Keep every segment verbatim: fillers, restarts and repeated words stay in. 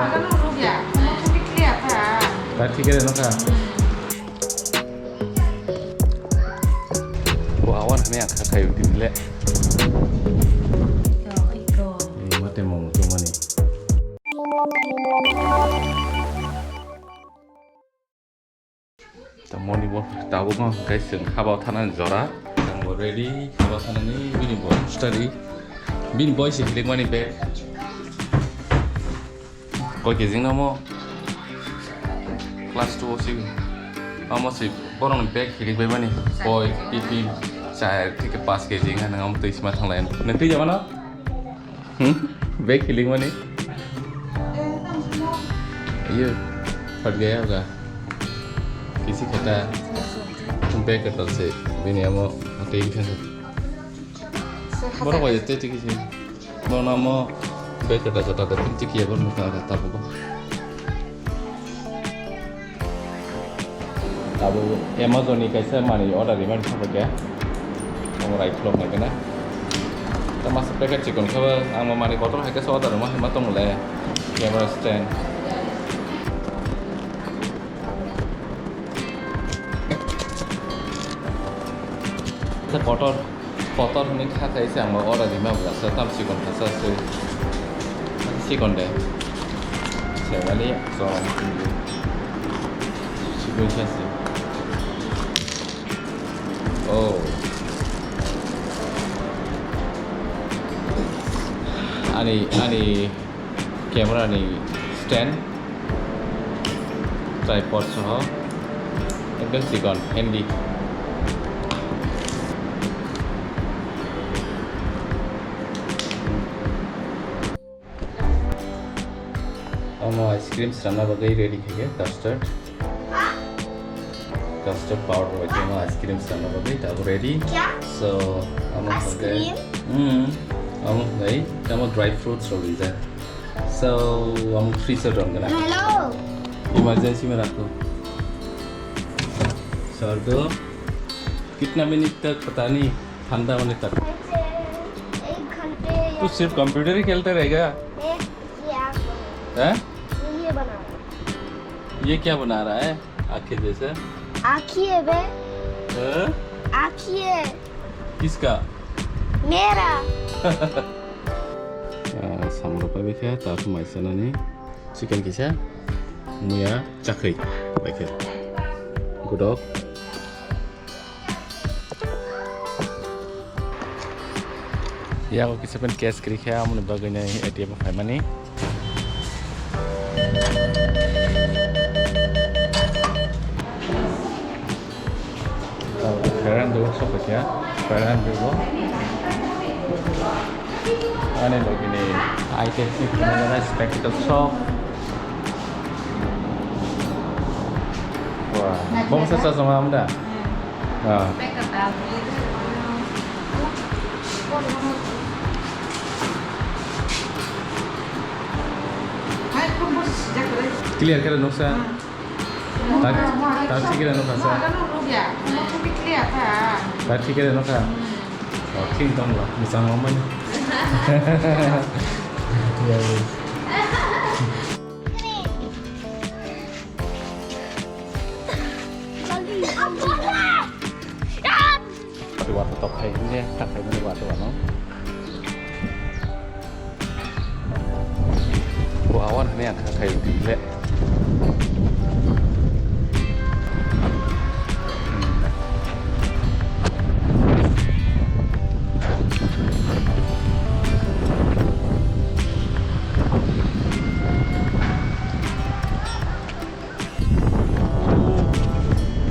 Ano rubia, mo to bikli ata. Ta thik ere no kha. Ko awan hane ang kha khayo din le. Iko, iko. Ni mate mo to mani. Tamoni bo tabuk no guys, chwng haba thanani jora. Ang bo ready haba thanani, bini bo study. Bini boy se hilik mani bag. Koi kg no mo? Class two o si. Amo si borok ni bag hilik bai mani. Boy, tiffin, char theke pas kg wngkha nang amo twi sima thanglai. Nang twi jama no? Hmm? Bag hilik mani? Iyo, phat gaya hoga. Kisi khata bag katal se bini amo tei khan. Borok bai tei tiki si. Bono amo bag kata jota da pin tiki ya borok kata tabugo. Abo Amazon ni kaisa manwi order rimani thangkhe. Omo rai khulok nai gana. Ta masa packet chikon khaba ang manwi kotor hai kaisa order rima hai ma tongmole. Camera stand. Ta kotor. Kotor hwnwi kha khai se ang bo order rima bwlasa tam chikon khasa se. Chikon de. Sewali chwng chikon kha se. Oh. Ani, ani camera ni stand, tripod soho, ekdom chikon, handy. Omo ice cream swnamna bagwi ready khaikhe, custard. Custard powder bai khe omo ice cream swnamna bagwi tabuk ready. Kya? So, omo ice cream? Hmm. Omo bai, omo dry fruits rok rijak. So, omo freezer rok gana. Hello. Emergency mein rakho. Sir do, kitna minute tak pata nahi, thanda hone tak. एक घंटे या तू सिर्फ कंप्यूटर ही खेलते रहेगा? ये क्या बना हैं? ये बना रहा है। ये क्या बना रहा है? आंखें जैसे? आंखी है बे। हाँ? आंखी है। किसका? मेरा। Ah, samro pai bikha, ta mai sanani. Chicken kisa, muya chakri, bai khe. Gudok. Yago kisa pen cash kri khe, amoni bagwi nai A T M o phaimani. Ferran do sok khe, Ferran do. Ani logini eye test ni khna jana spectacle shop. Wah, bom sa sa sama amda. Ah. Clear khe nuksa. Tak, tak thik khe nukha sa. Tak thik khe nukha. Oh, thik tong la. Misang mamani. Ya, ya. Wata tok khai hwnwi kha khai mani wata wano. Bo awan hwnwi ang kha khai hwnwi le.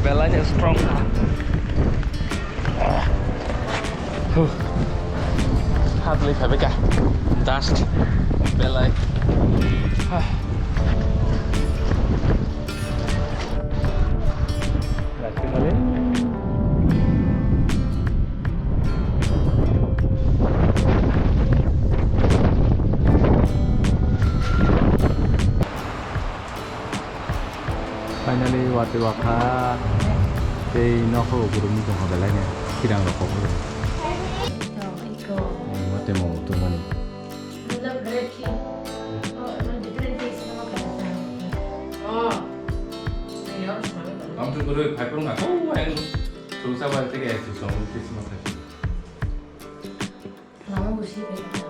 Belai ni strong. Huh. Hadlwi phaibika. Dust. Belai. Hah. Finally, watwi wakha tei nokho borokni tongkha belai no khirang rok kok. Iko. Mate mo tongmani. Matlab, red tea. Oh, no, different taste. Amtwi kwrwi phai phuru wngkha, hau, ayang chwngsa bai tei S D song tei sima thai. Lama bo si bai.